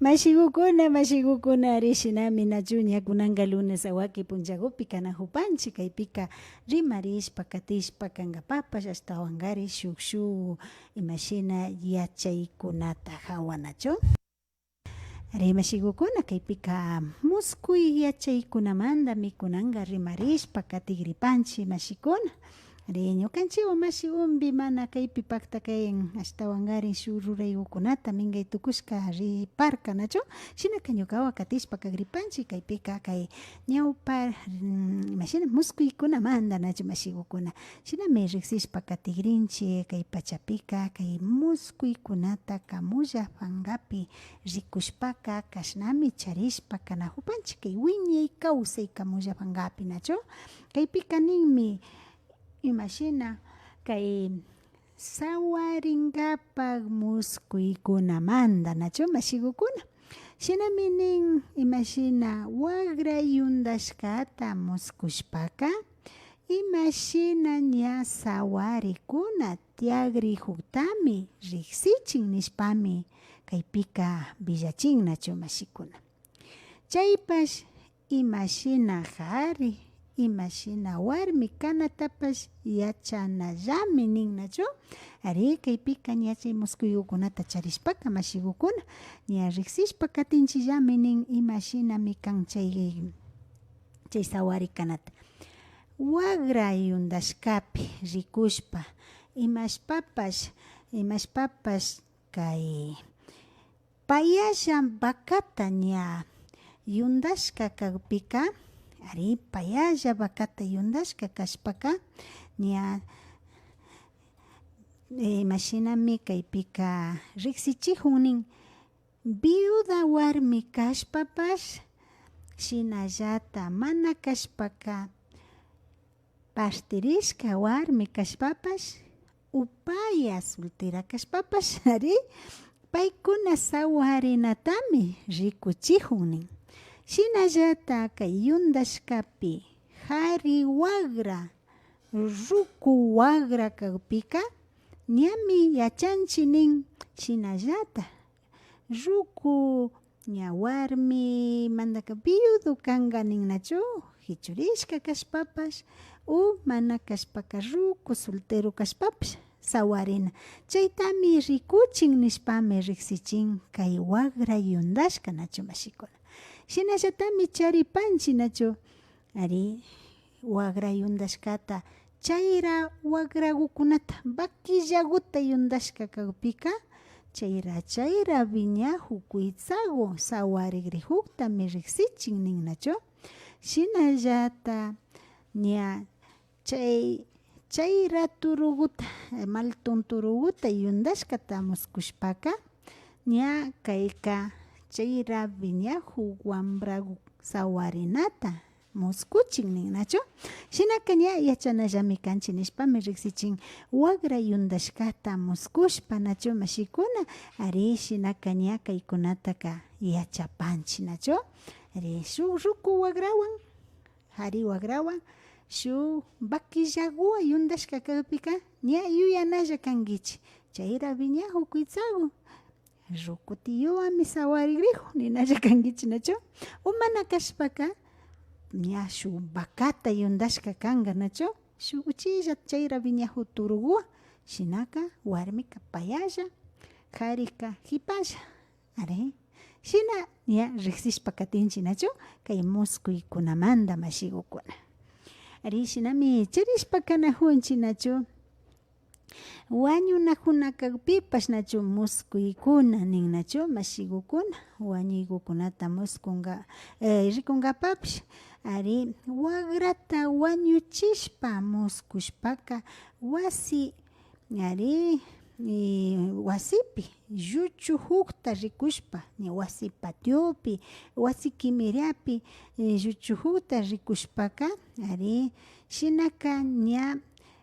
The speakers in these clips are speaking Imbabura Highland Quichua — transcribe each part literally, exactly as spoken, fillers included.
Mashigukuna, mashigukuna, ari shinami nachu ña kunanka lunes awaki punchagupi kanajupanchi, kaypika rimarishpa katishpa kangapapash ashtawankari shuk shuk imashina yachaykunata jawanachu. Ari mashigukuna, kaypika muskuy yachaykunamantami kunanka rimarishpa katigripanchi mashikuna. Ari ñukanchiwan mashi Umbi mana kaypi pakta kayan, ashtawankarin shuk ruraygukunata mingay tukushka riparka nachu. Shinaka ñukawan katishpa kagripanchi kaypika kay ñawpa, mm, imashina muskuykunamanta nachu mashigukuna. Shinami riksishpa katigrinchi kay pachapika kay muskuykunata kamulla pankapi rikushpaka kashnami charishpa kanajupanchi kay wiñay kawsay kamulla pankapi nachu. Kaypika ninmi imashina kay sawaringapak muskuykunamanta nachu mashigukuna. Shinami nin imashina wagra yundashkata muskushpaka imashina ña sawarikuna tiagrijuktami riksichin nishpami kaypika villachin nachu mashikuna. Chaypash imashina kari, imashina warmi kanatapash yachanallami nin nachu. Ari kaypika ña chay muskuygukunata charishpaka mashigukuna ña riksishpa katinchillami nin imashinami kan chay chay sawari kanata. Wagra yundashkapi rikushpa imashpapash, imashpapash kay payalla vacata ña yundashka kakpika, ari payalla vacata yundashka kashpaka ña, eh, imashinami kaypika riksichijun nin. Viuda warmi kashpapash, shinallata mana kashpaka, partirishka warmi kashpapash, upaya soltera kashpapash, ari, paykuna sawarinatami rikuchijun nin. Shinallata kay yundashkapi, jari wagra, ruku wagra kakpika, ñami yachanchi nin, shinallata ruku ña warmimantaka viudo kanga ninnachu, jichurishka kashpapash o mana kashpaka ruku soltero kashpapash sawarina. Chaytami rikuchin nishpami riksichin kay wagra yundashka nachu mashikuna. Shinallatami charipanchi nachu. Ari, wagra yundashkata, chayra wagragukunata, vaquillaguta yundashka kakpika, chayra, chayra viñaju kuytsagu sawarigrijuktami riksichin ninnachu. Shinallata ña chay, chayra turuguta, eh, maltun turuguta yundashkata muskushpaka, ña kayka chayra viñaju wambragu sawarinata muskuchin ninnachu. Shinaka ña yachanallami kanchi nishpami riksichin wagra yundashkata muskushpa nachu mashikuna. Ari, shinaka ña kaykunataka yachapanchi nachu. Ari, shuk ruku wagrawan, jari wagrawan, shuk vaquillaguwan yundashka kakpika ña yuyanalla kankichi. Chayra viñaju kuytsagu ruku tiyuwanmi sawarigrijun ninalla kankichi nachu. O mana kashpaka ña shuk vacata yundashka kanga nachu, shuk uchilla chayra viñaju turuguwan. Shinaka warmika payalla, jarika jipalla. Ari, shina ña riksishpa katinchi nachu kay muskuykunamanta mashigukuna. Ari, shinami charishpa kanajunchi nachu. Wañunajuna kakpipash nachu muskuykuna ninnachu mashigukuna, wañuygukunata muskunga, eh, rikungapapash. Ari, wagrata wañuchishpa muskushpaka wasi, ari, eh, wasipi lluchujukta rikushpa, ña wasi patiopi, wasi kimiriapi, eh, lluchujukta rikushpaka, ari, shinaka ña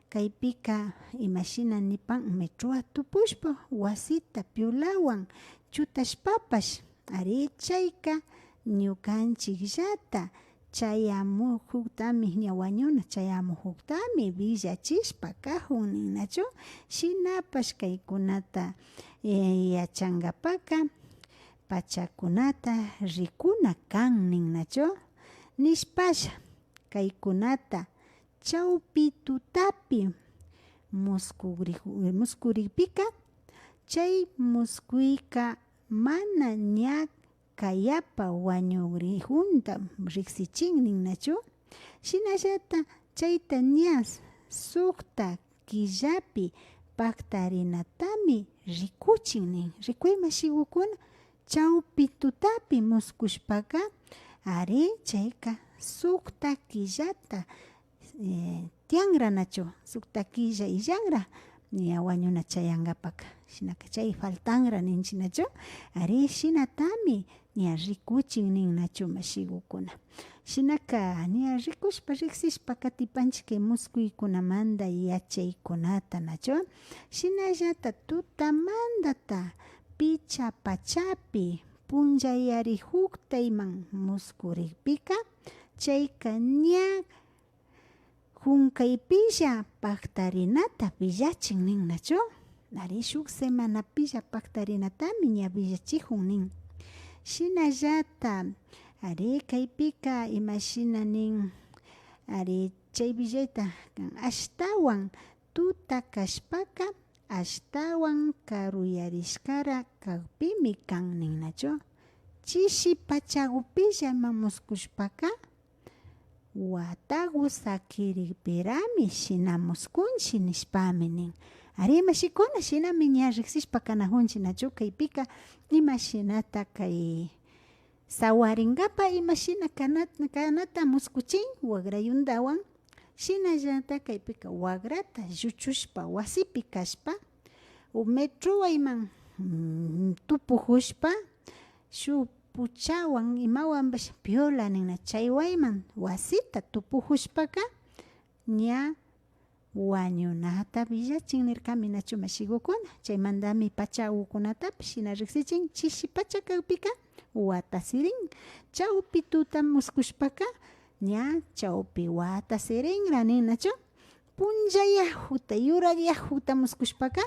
kaypika imashina nipan metroa tupushpa wasita piulawan chutashpapash, ari, chayka ñukanchikllata chayamujuktami, ña wañuna chayamujuktami villachishpa kajun ninnachu. Shinapash kaykunata, eh, yachangapaka pachakunata rikuna kan ninnachu? Nishpalla, kaykunata chawpi tutapi muskugri-, muskurikpika, chay muskuyka mana ña kayapa wañugrijunta riksichin ninnachu? Shinallata chayta ña sukta killapi paktarinatami rikuchin nin. Rikuy mashigukuna, chawpi tutapi muskushpaka, ari, chayka sukta killata, eh, tiyanra nachu, sukta killa illanra ña wañuna chayangapaka. Shinaka chay faltanra ninchi nachu? Ari, shinatami ña rikuchin nin nachu mashigukuna. Shinaka ña rikushpa riksishpa katipanchi kay muskuykunamanda yachaykunata nachu? Shinallata tutamandata picha pachapi punllayarijukta iman muskurikpika, chayka ña junkaypilla paktarinata villachin nin nachu? Ari, shuk semanapilla paktarinatami ña villachijun nin. Shinallata, ari, kaypika imashina nin, ari, chay villayta kan, ashtawan tuta kashpaka, ashtawan karuyarishkara kakpimi kan nin nachu? Chishi pachagupilla ima muskushpaka, watagu sakirikpirami shina muskunchi nishpami nin. Ari, mashikuna, shinami ña riksishpa kanajunchi nachu? Kaypika imashinata kay sawaringapa imashina kanat-, kanata muskuchin wagrayundawan. Shinallata kaypika wagrata lluchushpa wasipi kashpa, o metrowa iman, mm, tupujushpa, shuk puchawan imawanpash piola nina chaywayman wasita tupujushpaka, ña wañunata villachin nirkami nachu mashigukuna. Chaymandami pachagukunatapish shina riksichin, chishi pacha kakpika wata sirin, chawpi tuta muskushpaka ña chawpi wata sirinra nin nachu? Punllayajuta, yurayajuta muskushpaka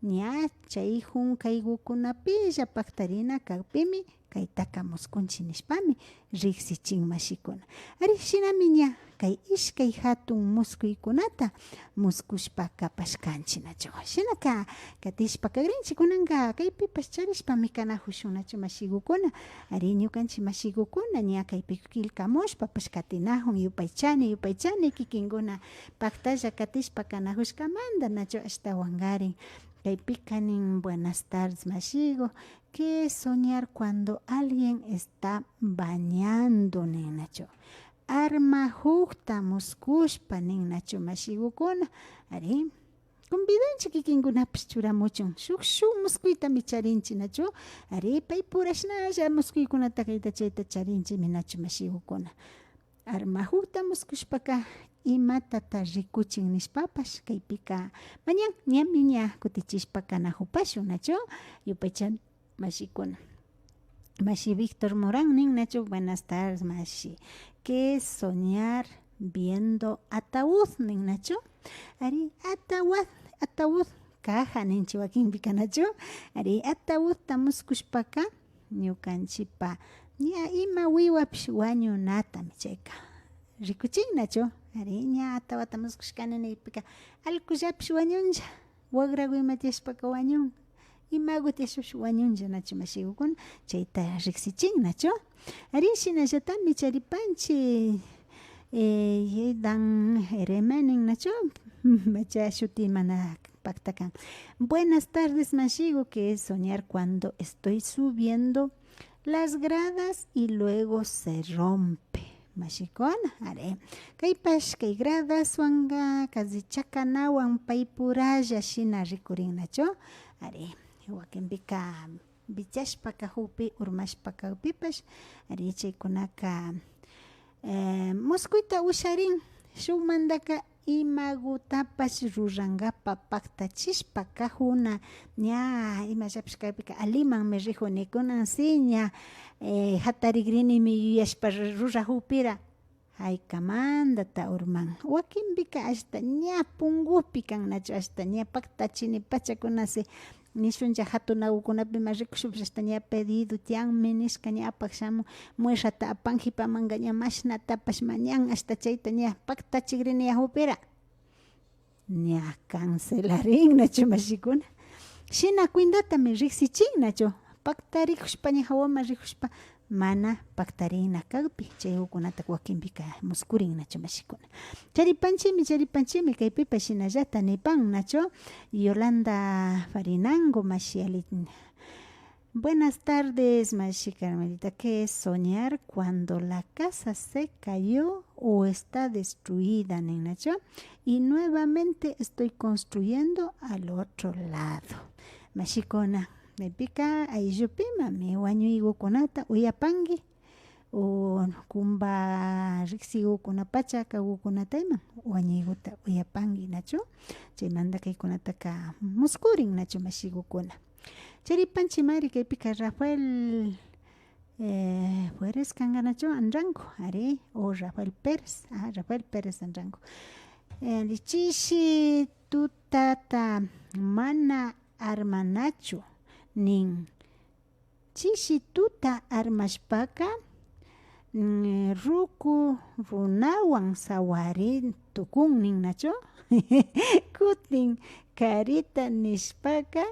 ña chay junkaygukunapilla paktarina kakpimi kaytaka muskunchi nishpami riksichin mashikuna. Ari, shinami ña kay ishkay jatun muskuykunata muskushpa kapashkanchi nachu. Shinaka katishpa kagrinchi kunanka kaypipash charishpami kanajushun nachu mashigukuna. Ari, ñukanchi mashigukuna ña kaypi killkamushpapash katinajun, yupaychani, yupaychani kikinkuna paktalla katishpa kanajushkamanda nachu ashtawankarin. Kaypika nin, buenas tardes mashigu, que soñar cuando alguien está bañando nin nachu. Armajukta muskushpa nin nachu mashigukuna. Ari, convidanchi kikinkunapish churamuchun. Shuk, shuk muskuytami charinchi nachu. Ari, pay purashnalla muskuykunata kayta chayta charinchimi nachu mashigukuna. Armajukta muskushpaka imatata rikuchin nishpapash kaypika mañan ñami ña kutichishpa kanajupashun nachu. Yupaychani mashikuna. Mashi Víctor Morán nin nachu, buenas tardes mashi. ¿Qué soñar viendo ataúd nin nachu? Ari, ataúd, ataúd, caja ninchi wakinpika nachu? Ari, ataúdta muskushpaka ñukanchipa ña ima wiwapish wañunatami chayka rikuchin nachu. Ari, ña atawata muskushkani nikpika allkullapish wañunlla, wagragu ima tiyashpaka wañun, imagu tiyashpapish wañunlla nachu mashigukuna, chayta riksichin nachu. Ari, shinallatami charipanchi, eh, Yedan Hereme nin nachu, macha shuti mana pakta kan. Buenas tardes mashigu, que es soñar cuando estoy subiendo las gradas y luego se rompe. Mashikuna, ari. Kaypash kay gradaswanka, casi chakanawan pay puralla shina rikurin nachu. Ari, wakinpika vichashpa kajukpi, urmashpa kakpipash, ari, chaykunaka, eh, muskuyta usharin. Shukmantaka imagutapash rurankapa paktachishpa kajuna, ña imallapish kakpika alimanmi rijuni, kunan si ña, eh, jatarigrinimi yuyashpa ru-, rurajukpira, Aykamandata urman. Wakinpika ashta ña pungupi kan nachu, ashta ña paktachini pachakuna si nishunlla hatunagukunapi ima rikushpapash ashta ña pedido tiyanmi nishka ña apak shamun, muestrata apan hipamanka ña mashnatapash mañan ashta chayta ña paktachigrini yahupira. Ña cancelarin nachu mashikuna. Shina cuentatami riksichin nachu. Paktarikushpa ña hawaman rikushpa mana paktarina kakpi chaygukunata wakinpika muskurin nachu mashikuna. Charipanchimi, charipanchimi kaypipash shinallata nipan nachu. Yolanda Farinango mashi ali. Buenas tardes, mashi Carmelita. ¿Qué es soñar cuando la casa se cayó o está destruida? Nin nachu. Y nuevamente estoy construyendo al otro lado. Mashikuna, maypika ayllupimami wañuygukunata uyapanki. O kumba riksigukunapacha kagukunata ima wañuyguta uyapanki nachu. Chaymanta kaykunataka muskurin nachu mashigukuna. Charipanchimari kaypika Rafael, eh, Pérez kanganachu Anrango, ari, o Rafael Pérez, ah, Rafael Pérez Anrango. Eh, chishi tutata mana armanachu nin. Chishi tuta armashpaka, mm, ruku runawan sawarin tukun nin nachu. Kutin karita nishpaka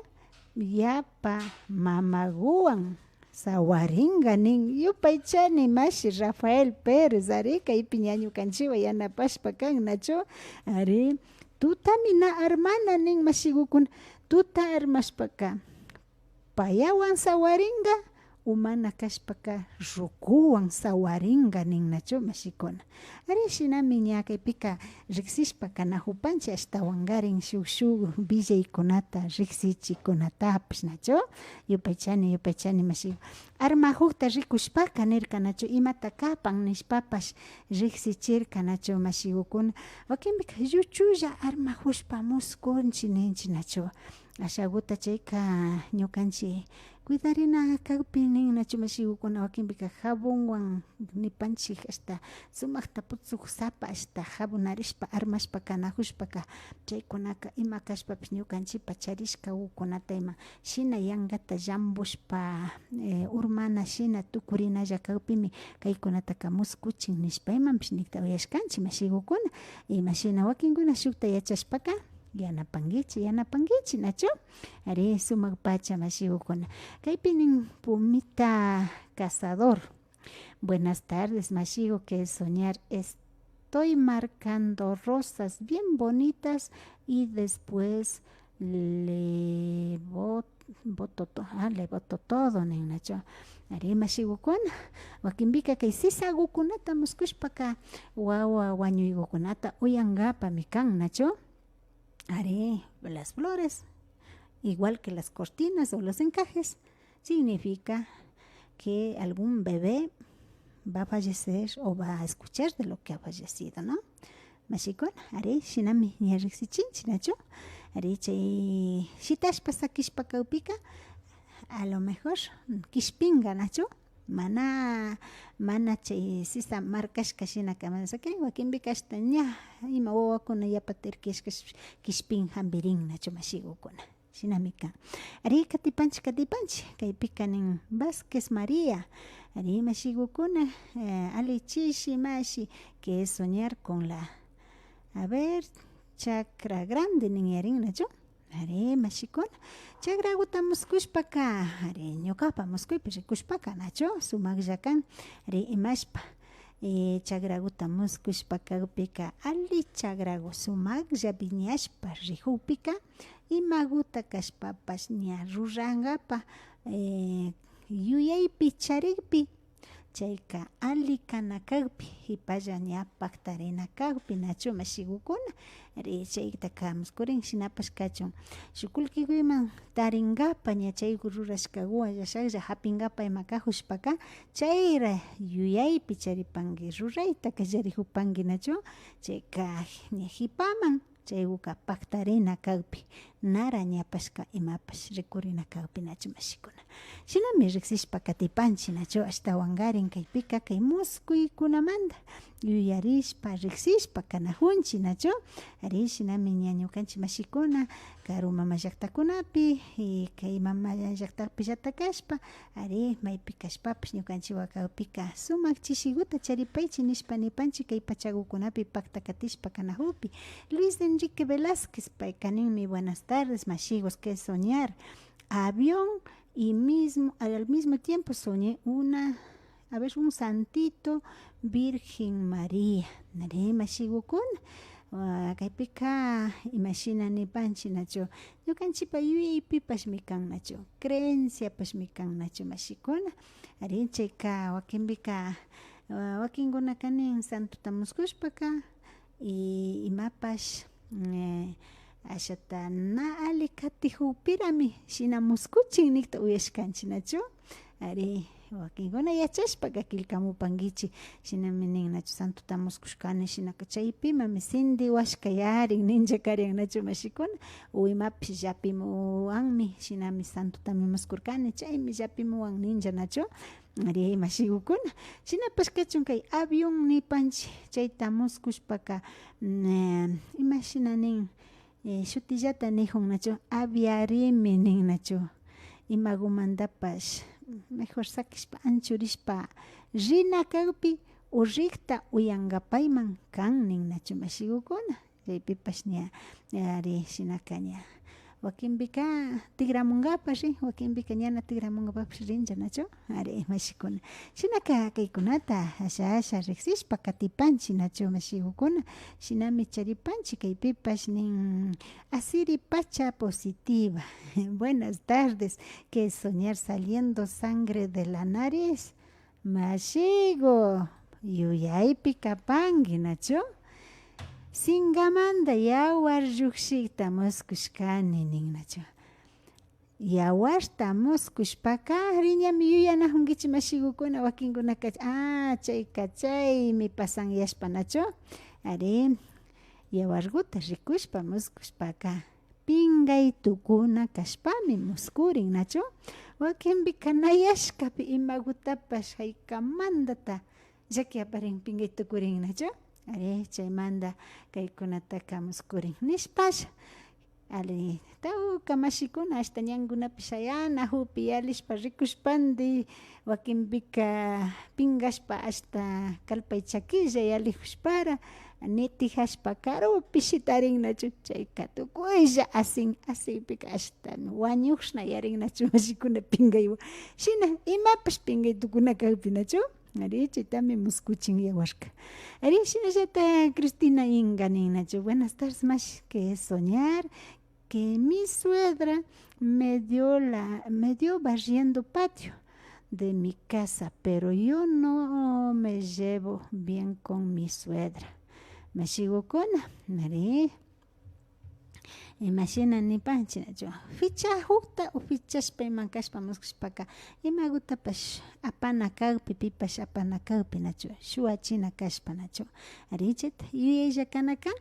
yapa mamaguwan sawaringa nin. Yupaychani mashi Rafael Pérez, ari, kaypi ña ñukanchiwan yanapashpa kan nachu. Ari, tutami na armana nin mashigukuna. Tuta armashpaka payawan sawaringa o mana kashpaka rukuwan sawaringa nin nachu mashikuna. Ari, shinami ña kaypika riksishpa kanajupanchi ashtawangarin shuk shuk willaykunata riksichikunatapash nachu. Yupaychani, yupaychani mashigu. Armajukta rikushpaka nirka nachu imata kapan nishpapash riksichirka nachu mashigukuna. Wakinpika lluchulla armajushpa muskunchi ninchi nachu. Ashaguta chayka ñukanchi cuidarina kakpi nin nachu mashigukuna, wakinpika jabonwan nipanchi hasta sumakta putsuk sapa hasta jabonarishpa armashpa kanajushpaka chaykunaka ima kashpapish ñukanchipa charishkagukunata ima shina yangata llambushpa, eh, urmana shina tukurinalla kakpimi kaykunataka muskuchin nishpa imapish nikta uyashkanchi mashigukuna. Ima shina wakinkuna shukta yachashpaka yanapankichi, yanapankichi nachu. Ari, sumak pacha mashigukuna. Kaypi nin Pumita Cazador. Buenas tardes, mashigu, que soñar estoy marcando rosas bien bonitas y después le bot-, boto to-, ah, le boto todo nin nachu. Ari, mashigukuna, wakinpika kay sisagukunata muskushpaka wawa wañuygukunata uyangapami kan nachu. Ari, las flores, igual que las cortinas o los encajes, significa que algún bebé va a fallecer o va a escuchar de lo que ha fallecido, ¿no? Mashikuna, ari, shinami ña riksichinchi nachu. Ari, chay shitashpa sakishpa kakpika a lo mejor kishpinga nachu. Mana, mana chay sisa markashka shinaka mana sakirin, wakinpika ashta ña ima wawakuna yapata irkiyashka kishpin jambirin nachu mashigukuna. Shinami kan. Ari, katipanchi, katipanchi. Kaypika nin Vázquez María. Ari, mashigukuna, eh, ali chishi mashi, que es soñar con la, a ver, chakra grande nin yarin nachu. Ari, mashikuna, chakraguta muskushpaka, ari, ñukapa muskuypi rikushpaka nachu sumaklla kan. Ari, imashpa, eh, chakraguta muskushpa kakpika, ali chakragu sumaklla wiñashpa rijukpika, imaguta kashpapash ña rurangapa, eh, yuyaypi charikpi, chayka ali kana kakpi, jipalla ña paktarina kakpi, nachu mashigukuna. Ari, chaytaka muskurin shinapash kachun. Shuk kullkikuyman taringapa ña chaygu rurashkaguwan llashaklla japingapa ima kajushpaka, chayra yuyaypi charipanki, rurayta kallarijupanki, nachu? Chayka ña jipaman, chayguka paktarina kakpi, nara ñapashka imapash rikurina kakpi nachu mashikuna. Shinami riksishpa katipanchi nachu, ashtawankarin kaypika kay muskuykunamanta yuyarishpa, riksishpa kanajunchi nachu. Ari, shinami ña ñukanchi mashikuna karu mama llaktakunapi y kay mama llaktakpillata kashpa, ari, maypi kashpapash ñukanchi wakakpika sumak chishiguta charipaychi nishpa nipanchi kay pachagukunapi pakta katishpa kanajupi. Luis Enrique Velázquez payka ninmi: "Buenas tardes, mashigos, qué soñar, avión y mismo, al mismo tiempo soñé una, a ver, un santito, Virgen María". Nari, mashigukuna, ah, kaypika imashina nipanchi nachu, ñukanchipa yuyaypipashmi kan nachu, creenciapashmi kan nachu mashikuna. Ari, chayka wakinpika, ah, wakinkunaka nin santota muskushpaka, y imapash, eh, ashata na ali katijukpirami shina muskuchin nikta uyashkanchi nachu. Ari, wakinkuna yachashpaka killkamupankichi, shinami nin nachu, santota muskushkani shinaka chaypimami sintiwashka yarin ninlla karian nachu mashikuna, o imapish llapimuwanmi, shinami santotami muskurkani chaymi llapimuwan ninlla nachu. Ari, mashigukuna, shinapash kachun kay avión nipanchi, chayta muskushpaka, mm, eh, imashina nin, eh, shutillata nijun nachu, aviarimi nin nachu, imagumantapash mejor sakishpa anchurishpa rina kakpi o rikta uyankapayman kan nin nachu mashigukuna. Chaypipash ña, ari, shinaka ña wakinpika tigramunkapash rin, wakinpika ñana tigramunkapapash rinlla nachu. Ari, mashikuna, shinaka kaykunata asha asha riksishpa katipanchi nachu mashigukuna. Shinami charipanchi kaypipash nin, asiri pacha positiva. Buenas tardes, que soñar saliendo sangre de la nariz. Mashigu, yuyaypi kapanki nachu? Sinkamanta yawar llukshikta muskushkani nin nachu. Yawarta muskushpaka ari ñami yuyanajunkichi mashigukuna, wakinkunaka, ah, chayka chaymi pasanyashpa nachu. Ari, yawarguta rikushpa muskushpaka pinkay tukuna kashpami muskurin nachu. Wakinpika nayashkapi imagutapash haykamantata llaki aparin, pinkay tukurin nachu. Ari, chaymanta kaykunataka muskurin nishpasha. Ali, tawka mashikuna, ashta ñankunapi shayana jupi yalishpa rikushpanti, wakinpika pinkashpa ashta kalpay chakilla yalijushpara, nitijashpa karupi shitarin nachu, chayka tukuylla asin, asinpika ashtami wañushna yarin nachu mashikuna pinkaywan. Shina imapash pinkay tukuna kakpi nachu. Ari, chaytami muskuchin yawarka. Ari, shinallata Cristina Inga nin nachu, buenas tardes, mashi, que soñar que mi suegra me dio la, me dio barriendo patio de mi casa, pero yo no me llevo bien con mi suegra. Mashigukuna, ari, imashina nipanchi nachu, fichajukta o fichashpa iman kashpa muskushpaka, imagutapash apana kakpi, pipash apana kakpi nachu, shuwachina kashpa nachu. Ari, chayta yuyaylla kana kan,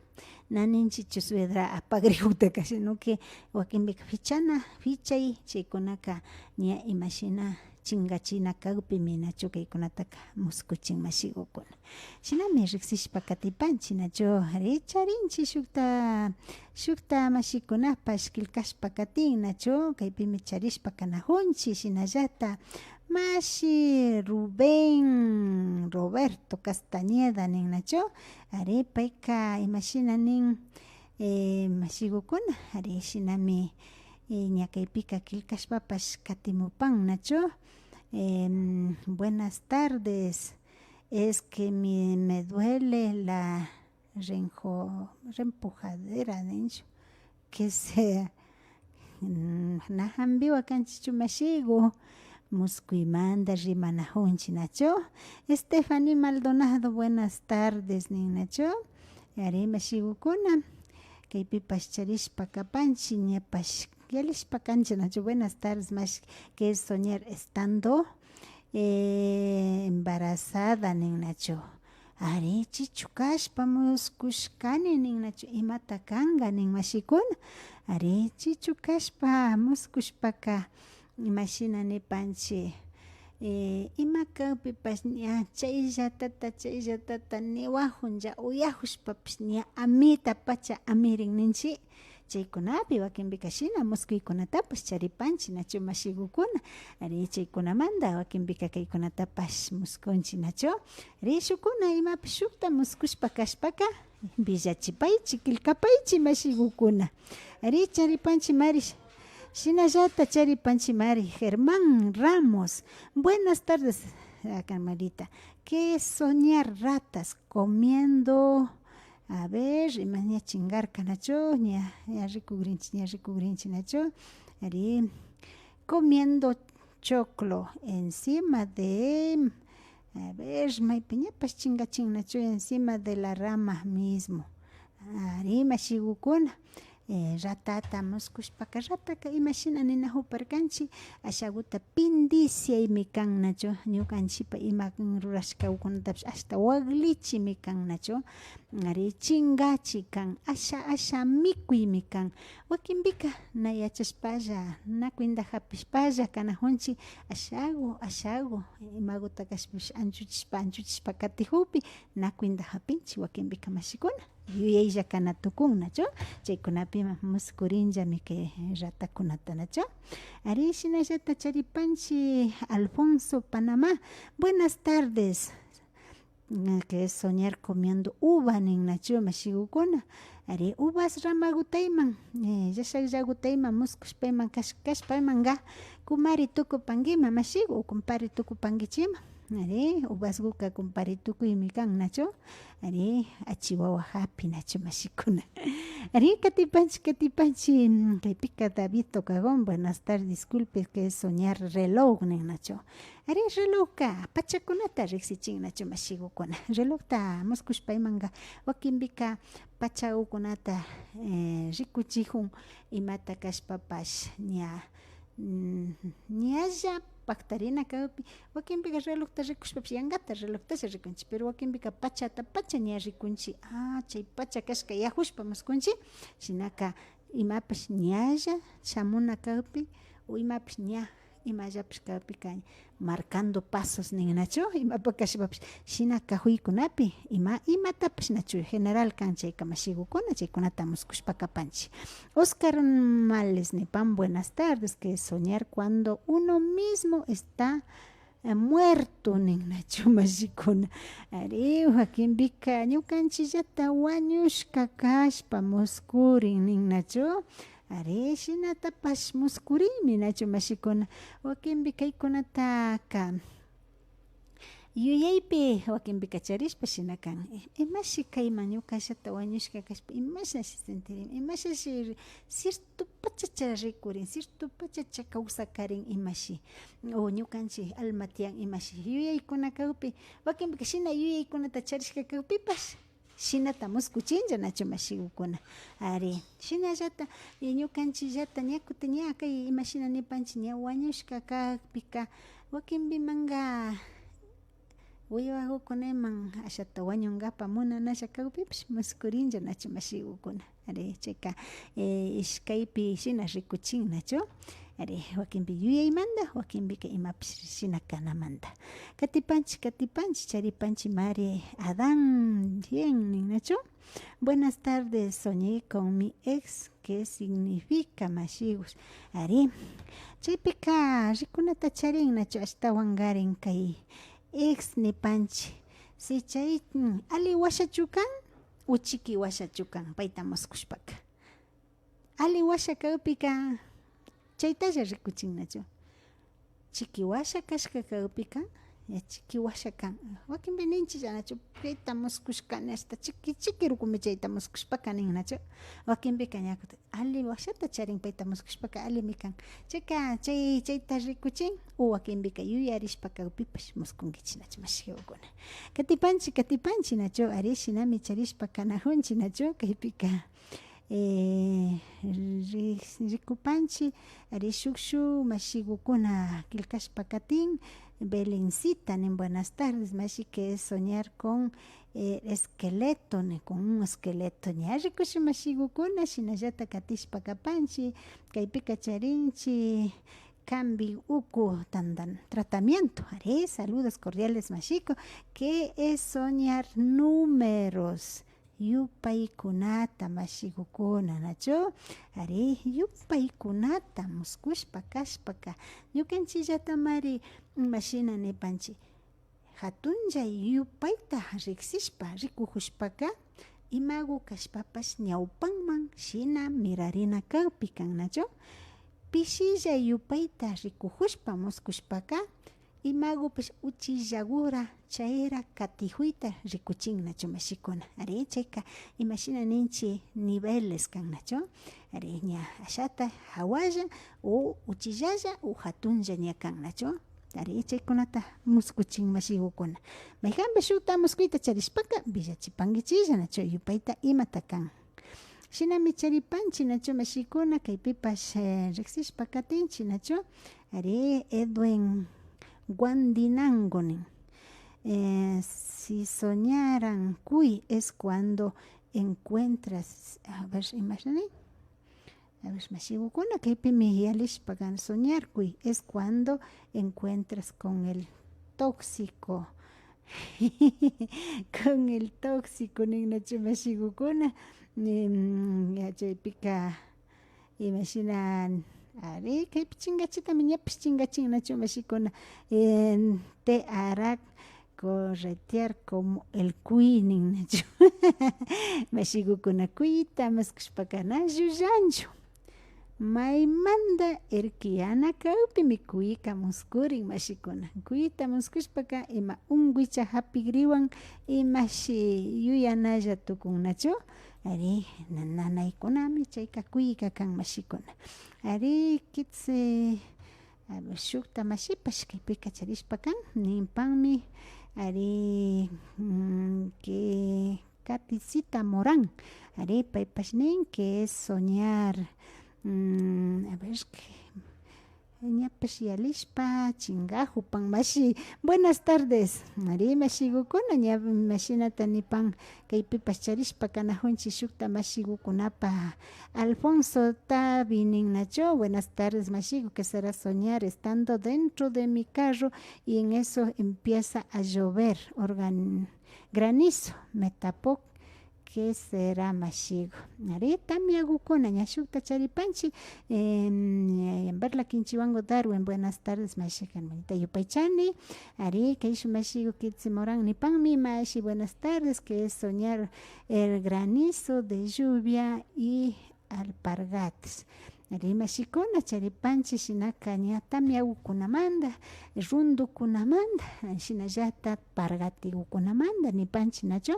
na ninchichu suegra apagrijuktaka, sino que wakinpika fichana, fichay, chaykunaka ña imashina chinkachina kakpimi nachu kaykunataka muskuchin mashigukuna. Shinami riksishpa katipanchi nachu, ari, charinchi shukta, shukta mashikunapash killkashpa katin nachu, kaypimi charishpa kanajunchi, shinallata mashi Rubén Roberto Castañeda nin nachu, ari, payka imashina nin, eh, mashigukuna, ari, shinami, eh, ña kaypika killkashpapash katimupan nachu. Em, buenas tardes. Es que mi, me duele la renjo-, reempujadera, ninchu. Que sea, mm, na jambiwa kanchichu mashigu. Muskuymanta rimanajunchi nachu. Stephanie Maldonado, buenas tardes, nin nachu. Ari, mashigukuna, kaypipash charishpa kapanchi, ñapash yalishpa kanchi nachu. Buenas tardes, mashi, que soñar estando, eh, embarazada, nin nachu. Ari, chichu kashpa muskushkani nin nachu, imata kanka nin mashikuna. Ari, chichu kashpa muskushpaka, imashina nipanchi, eh, ima kakpipash ña chayllatata, chayllatata niwajunlla uyajushpapish ña amita pacha amirin ninchi. Chaykunapi wakinpika shina muskuykunatapash charipanchi nachu mashigukuna. Ari, chaykunamanta wakinpika kaykunatapash muskunchi nachu. Rishukuna imapish shukta muskushpa kashpaka, villachipaychi, killkapaychi mashigukuna. Ari, charipanchi mari. Shinallata charipanchi mari. Germán Ramos. Buenas tardes, ah, Carmelita. ¿Qué soñar ratas comiendo? A ver, ima ña chingarka nachu, ña, ña rikugrinchi, ña rikugrinchi nachu. Ari, comiendo choclo encima de, a ver, maypi ñapash chingachin nachu, encima de la rama mismo. Ari, mashigukuna, eh, ratata muskushpaka, rataka imashina ninajuparkanchi, ashaguta pindiciaymi kan nachu, ñukanchipa ima rurashkagukunatapish ashta waglichimi kan nachu. Ari, chingachi kan, asha, asha mikuymi kan. Wakinpika na yachashpalla, na cuenta japishpalla kanajunchi, ashagu, ashagu, imaguta kashpapish anchuchishpa, anchuchishpa katijukpi, na cuenta japinchi wakinpika mashikuna. Yuyaylla kana tukun nachu, chaykunapi ima muskurinllami kay ratakunata nachu. Ari, shinallata charipanchi Alfonso Panamá. Buenas tardes. Mm, que es soñar comiendo uva nin nachu mashigukuna. Ari, uvas ramagutayman, eh, llashakllagutayman muskushpayman kash-, kashpaymanka kumari tukupankima mashigu, o kumpari tukupankichima. Ari, uvasguka kumpari tukuymi kan nachu. Ari, achi wawa japi nachu mashikuna. Ari, katipanchi, katipanchi, mm, kaypika David Tocagón, buenas tardes, disculpe, que es soñar reloj nin nachu. Ari, relojka pachakunata riksichin nachu mashigukuna. Relojta muskushpaymanka wakinpika pachagukunata, eh, rikuchijun imata kashpapash ña, mm, ñalla paktarina kakpi. Wakinpika relojta rikushpapish yankata relojtasha rikunchi, pero wakinpika pachata pacha ña rikunchi. Ah, chay pacha kashka yajushpa muskunchi, shinaka imapish ñalla shamuna kakpi o imapish ña imallapish kakpika marcando pasos nin nachu, imapa kashpapish shina kajuykunapi ima, imatapish nachu general kan chayka mashigukuna, chaykunata muskushpa kapanchi. Oscar Males nipan, buenas tardes, que soñar cuando uno mismo está, eh, muerto nin nachu mashikuna. Ari, wakinpika ñukanchillata wañushka kashpa muskurin nin nachu. Ari, shinatapash muskurinmi nachu mashikuna. Wakinpi kaykunataka yuyaypi wakinpika charishpa shina kan. Imashi kayman ñukallata wañushka kashpa, imashashi sintirin, imashashi cierto pachacha rikurin, cierto pachacha kawsakarin imashi. O ñukanchi alma tiyan imashi. Yuyaykuna kakpi, wakinpika shina yuyaykunata charishka kakpipash. Shinata muskuchinlla nachu mashigukuna. Ari, shinallata, eh, ñukanchillata ña kutin ña kay imashina nipanchi ña wañushka kakpika, wakinpimanka wiwagukunaman ashata wañunkapa munanalla kakpipish muskurinlla nachu mashigukuna. Ari, chayka, eh, ishkaypi shina rikuchin nachu. Ari, wakinpi yuyaymanta, wakinpika imapish shina kanamanta. Katipanchi, katipanchi, charipanchi mari Adán, bien, nin nachu. Buenas tardes, soñé con mi ex, ¿qué significa, mashigus? Ari, chaypika rikunata charin nachu ashtawankarin kay ex nipanchi. Si chay, mm, ali washachu kan, o chiki washachu kan, payta muskushpaka. Ali washa kakpika, chaytalla rikuchin nachu. Chiki washa kashka kakpika, ña chiki washa kan. Wakinpi ninchilla nachu, payta muskushkani, ashta chiki, chiki rukumi chayta muskushpaka nin nachu. Wakinpika ña kutin ali washata charin payta muskushpaka alimi kan. Chayka, chay, chayta rikuchin, o wakinpika yuyarishpa kakpipash muskunkichi nachu mashigukuna. Katipanchi, katipanchi nachu, ari shinami charishpa kanajunchi nachu, kaypika. Eh, ri-, rikupanchi, ari shuk shuk mashigukuna killkashpa katin, Belencita nin, buenas tardes, mashi, que es soñar con, eh, esqueleto, nin, con un esqueleto. Ña rikushun mashigukuna, shinallata katishpa kapanchi, kaypika charinchi, Kambi uku tandan tratamiento. Ari, saludos cordiales, mashiku. ¿Qué es soñar números? Yupaykunata, mashigukuna, nachu? Ari, yupaykunata muskushpa kashpaka, ñukanchillatamari, imashina nipanchi, hatunlla yupayta riksishpa rikujushpaka, imagu kashpapash ñawpanman shina mirarina kakpi kan, nachu? Pishilla yupayta rikujushpa muskushpaka, imagupish uchillagura chayra katijuyta rikuchin, nachu, mashikuna? Ari, chayka imashina ninchi, niveles kan, nachu? Ari, ña ashata hawalla o uchillalla o hatunlla ña kan, nachu? Ari, chaykunata muskuchin mashigukuna. Mayjanpi shukta muskuyta charishpaka, villachipankichilla, nachu, yupayta imata kan. Shinami charipanchi, nachu, mashikuna, kaypipash, eh, riksishpa katinchi, nachu? Ari, Edwin Guandinango nin. Eh, si soñaran cuy es cuando encuentras, a ver, imashna nin? A ver, mashigukuna, kaypimi yalishpa kan, soñar cuy es cuando encuentras con el tóxico. Con el tóxico, nin, nachu, mashigukuna. Em, ña chaypika, imashina, ari, kaypi chingachitami ñapish chingachin, nachu, mashikuna. Em, te hará corretear como el cuy, nin, nachu. Mashigukuna, cuyta muskushpaka na llullanchu. Maymanta irkiyana kakpimi kuyka muskurin, mashikuna. Kuyta muskushpaka ima unguicha hapigriwan imashi yuyanalla tukun, nachu? Ari, na-, nanaykunami chayka kuyka kan, mashikuna. Ari, kitsi, a ver, shukta mashipash kaypika charishpa kan, ninpanmi, ari, mm, que Katisita Morán. Ari, paypash nin que es soñar. Mm, a ver, que ñapash yalishpa chingajupan, mashi. Buenas tardes. Ari, mashigukuna, ña mashinata nipan, kaypipash charishpa kanajunchi shukta mashigukunapa. Alfonso Tavi nin, nachu. Buenas tardes, mashigu, que será soñar estando dentro de mi carro y en eso empieza a llover. Organ-, granizo, me tapó, ¿qué será, mashigu? Ari, tamiagukuna, ña shukta charipanchi. Em, Berla Kinchiwango Darwin, buenas tardes, mashi Carmelita, yupaychani. Ari, kayshuk mashigu Kitsi Morán nipanmi, mashi, buenas tardes, que es soñar el granizo de lluvia y alpargatas. Ari, mashikuna, charipanchi shinaka ña tamiagukunamanta, rundukunamanta, shinallata pargatigukunamanta nipanchi, nachu?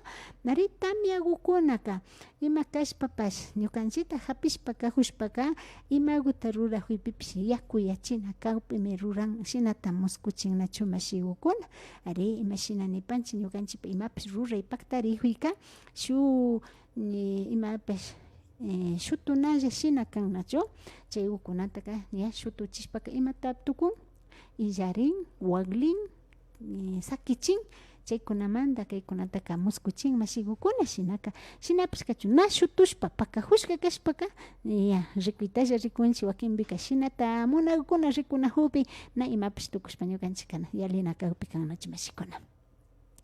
Ari, tamiagukunaka ima kashpapash, ñukanchita japishpa kajushpaka, imaguta rurajuypipish yakuyachina kakpimi ruran, shinata muskuchin, nachu, mashigukuna? Ari, imashina nipanchi, ñukanchipa imapish ruray paktarijuyka, shuk, ni imapish eh, shutunalla shina kan, nachu? Chaygukunataka ña shutuchishpaka imata tukun, illarin, waklin, eh, sakichin. Chaykunamanta kaykunataka muskuchin, mashigukuna, shinaka. Shinapash kachun, na shutushpa pakajushka kashpaka, ña rikuytalla rikunchi, wakinpika shinata munagukuna rikunajukpi, na imapish tukushpa ñukanchika na yalina kakpi kan, nachu, mashikuna?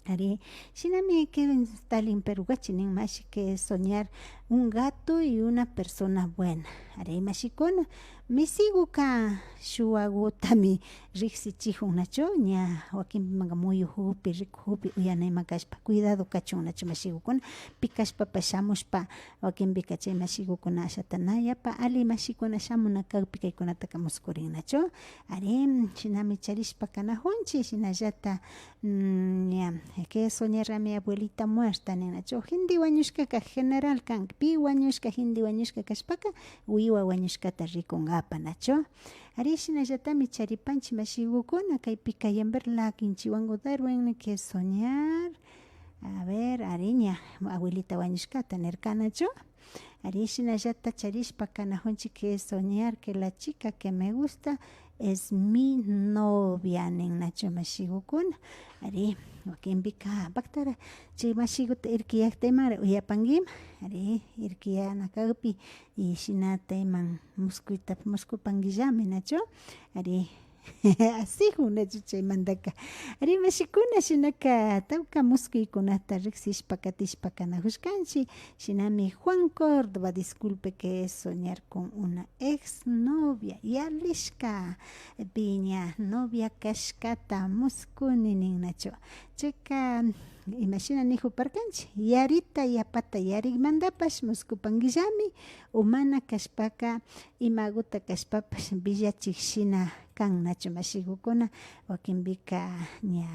Ari, shinami Kevin Stalin Perugachi nin, mashi, que soñar un gato y una persona buena. Ari, mashikuna, misiguka shuwagutami riksichijun, nachu? Ña wakinpimanka muyujukpi, rikujukpi uyana ima kashpa, cuidado kachun, nachu, mashigukuna? Pi kashpapash shamushpa, wakinpika chay mashigukuna ashata na yapa ali mashikuna shamuna kakpi kaykunataka muskurin, nachu? Ari, shinami charishpa kanajunchi, shinallata, mm, ña, que soñarami abuelita muerta nin, nachu? Hindi wañushkaka general kan, pi wañushka, hindi wañushka kashpaka, wiwa wañushkata rikungapa, nachu? Ari, shinallatami charipanchi mashigukuna, kaypika Yamber Lakin Chiwango Darwin, que soñar, a ver, ari, ña, abuelita wañushkata nirka, nachu? Ari, shinallata charishpa kanajunchik que soñar que la chica que me gusta es mi novia nin nachu mashigukuna. Ari, wakinpika paktara chay mashiguta irkiyakta imara uyapankima. Ari, irkiyana kakpi y shinata iman muskuyta muskupangillami nachu. Ari, asijun nachu chaymantaka. Ari, mashikuna, shinaka tawka muskuykunata riksishpa katishpa kanajushkanchik. Shinami Juan Córdoba, disculpe que soñar con una ex novia, yalishka, piña novia kashkata muskuni nin nachu. Chayka imashina nijuparkanchik, yarita yapata yarikmantapash muskupangillami, o mana kashpaka imaguta kashpapash villachik shina kan nachu mashigukuna. Wakinpika ña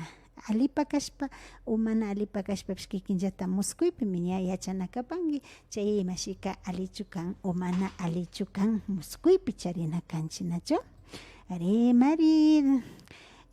alipa kashpa o mana alipa kashpapash kikinllata muskuypimi ña yachana kapanki chay mashika alichu kan o mana alichu kan muskuypi charina kanchik nachu. Ari, Mari,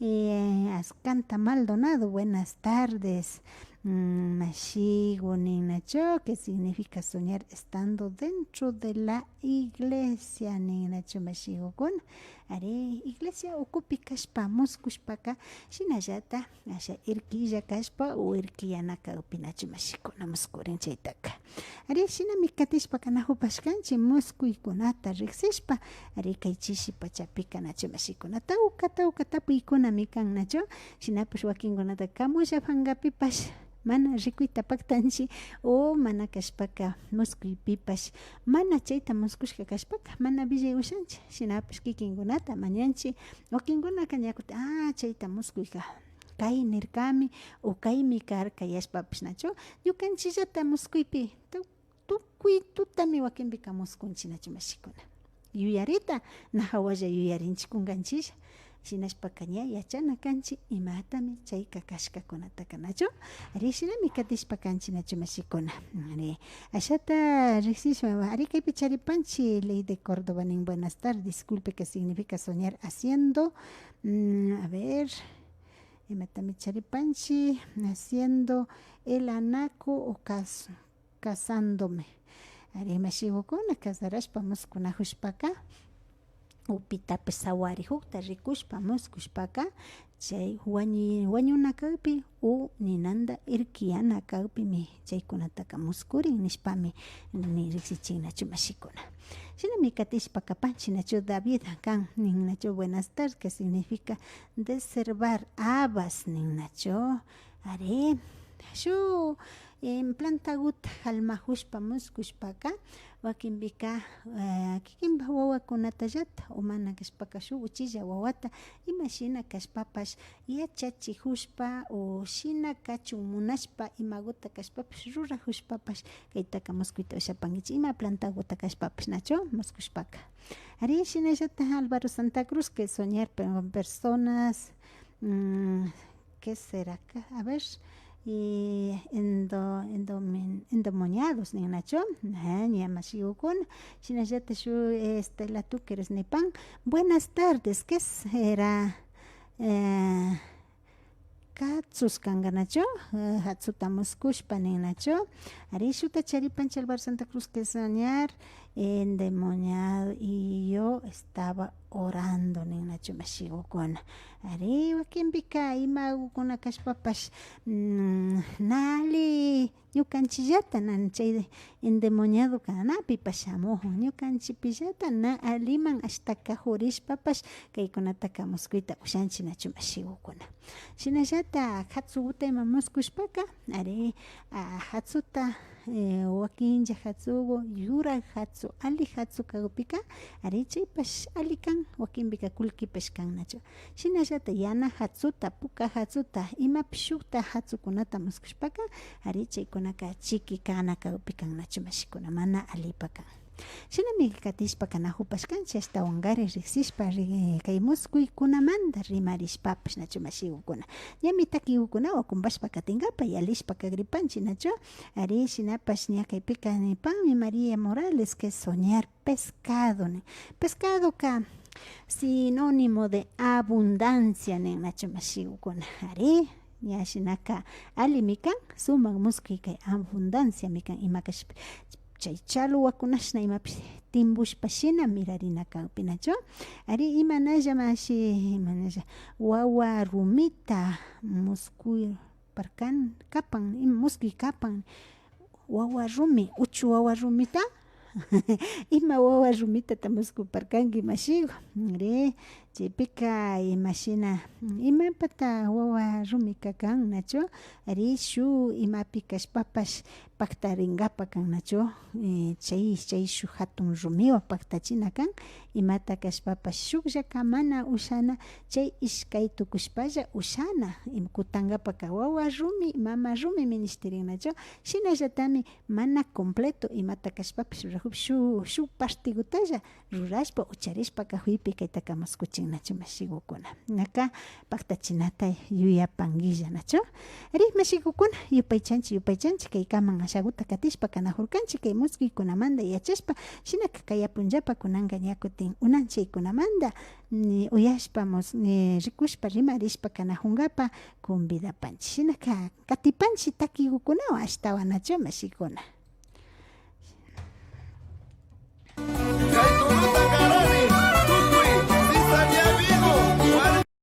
eh, Ascanta Maldonado, buenas tardes. Mm, mashigu nin nachu, ¿qué significa soñar estando dentro de la iglesia? Nin nachu mashigukuna. Ari, iglesia ukupi kashpa muskushpaka, shinallata asha irkilla kashpa o irkiyana kakpi nachu mashikuna muskurin chaytaka. Ari, shinami katishpa kanajupashkanchik muskuykunata riksishpa. Ari, kay chishi pachapika nachu mashikuna tawka tawka tapuykunami kan nachu. Shinapash wakinkunata kamulla pankapipash mana rikuyta paktanchik o mana kashpaka muskuypipash mana chayta muskushka kashpaka mana villay ushanchik. Shinapash kikinkunata mañanchik. Wakinkunaka ña kutin, ah, chayta muskuyka kay nirkami o kaymi karka yashpapash nachu. Ñukanchikllata muskuypi tu-, tukuy tutami wakinpika muskunchik nachu mashikuna. Yuyarita na hawalla yuyarinchik kunkanchiklla. Shinashpaka ña yachana kanchik imatami chayka kashkakunataka nachu. Ari, shinami katishpa kanchik nachu mashikuna. Ari, ashata riksishpa, ari, kaypi charipanchik Ley de Córdoba nin, buenas tardes, disculpe, ¿qué significa soñar haciendo? Mm, a ver, imatami charipanchik, haciendo el anaco o cas-, casándome. Ari, mashigukuna, casarashpa muskunajushpaka, o pitapash sawarijukta rikushpa muskushpaka, chay wañu-, wañuna kakpi o ninanta irkiyana kakpimi chaykunataka muskurin nishpami ni riksichin nachu mashikuna. Shinami katishpa kapanchik nachu David kan nin nachu, buenas tardes, ¿qué significa deservar habas? Nin nachu. Ari, shuk, em, plantaguta jalmajushpa muskushpaka, wakinpika, eh, kikinpa wawakunatallata o mana kashpaka shuk uchilla wawata imashina kashpapash yachachijushpa o shina kachun munashpa imaguta kashpapash rurajushpapash kaytaka muskuyta ushapankichik ima plantaguta kashpapash nachu muskushpaka. Ari, shinallata Álvaro Santa Cruz, que soñar con personas, mm, ¿qué será? A ver, y endo-, endomen-, endemoniados nin nachu. Ah, ña mashigukuna. Shinallata shuk, eh, Estela Tuqueres nipan, buenas tardes, ¿qué será? Eh, katsus kanka nachu, eh, jatsuta muskushpa nin nachu. Ari, shukta charipanchik Álvaro Santa Cruz, que soñar endemoniado y yo estaba orando nin nachu mashigukuna. Ari, wakinpika imagukuna kashpapash, mm, na alli ñukanchikllata nan chay endemoniado kanapipash shamujun. Ñukanchikpillata na alliman ashta kajurishpapash kaykunataka muskuyta ushanchik nachu mashigukuna. Shinallata jatsuguta ima muskushpaka, ari, ah, jatsuta, eh, wakinlla jatsugu, yurak jatsu, alli jatsu kakpika, ari, chaypash alli kan, wakinpika kullkipash kan nachu. Shinallata yana jatsuta, puka jatsuta, imapish shukta jatsukunata muskushpaka, ari, chaykunaka chiki kana kakpi kan nachu mashikuna, mana allipa kan. Shinami katishpa kanajupashkanchik, ashtawankari riksishpa ri-, kay muskuykunamanta rimarishpapash nachu mashigukuna. Ñami takigukuna wakunpashpa katinkapa yalishpa kagripanchik nachu. Ari, shinapash ña kaypika nipanmi María Morales que soñar pescado nin. Pescadoka sinónimo de abundancia nin nachu mashigukuna. Ari, ña shinaka allimi kan, sumak muskuy kay abundanciami kan, ima kashpa chay chaluwakunashna imapish timbushpa shina mirarina kakpi, nachu? Ari, imanalla mashi, imanalla wawa rumita muskuy parkan, kapan, ima muskuy kapan, wawa rumi, uchu wawa rumita. Ima wawa rumitata muskuparkanki, mashiku? Ari, chaypika imashina, imapata wawa rumika kan, nachu? Ari, shuk imapi kashpapash paktaringapa kan, nachu? Eh, chay, chay shuk hatun rumiwan paktachina kan, imata kashpapash shukllaka mana ushana, chay ishkay tukushpalla ushana, im-, kutangapaka wawa rumi, mama rumi minishtirin, nachu? Shinallatami mana completo imata kashpapash rurakupi shuk, shuk partegutalla rurashpa ucharishpa kakuypi kaytaka muskuchin, nachu, mashikukuna? Naka paktachinata yuyapankilla, nachu? Ari, mashikukuna, yupaychanchik, yupaychanchik, kaykaman ashaguta katishpa kanajurkanchik, kay muskuykunamanta yachashpa, shinaka kaya punllapa kunanka ña kutin unanchaykunamanta, mm, uyashpa, mus-, eh, rikushpa, rimarishpa kanajungapa convidapanchik. Shinaka katipanchik takigukunawan ashtawan, nachu, mashikuna?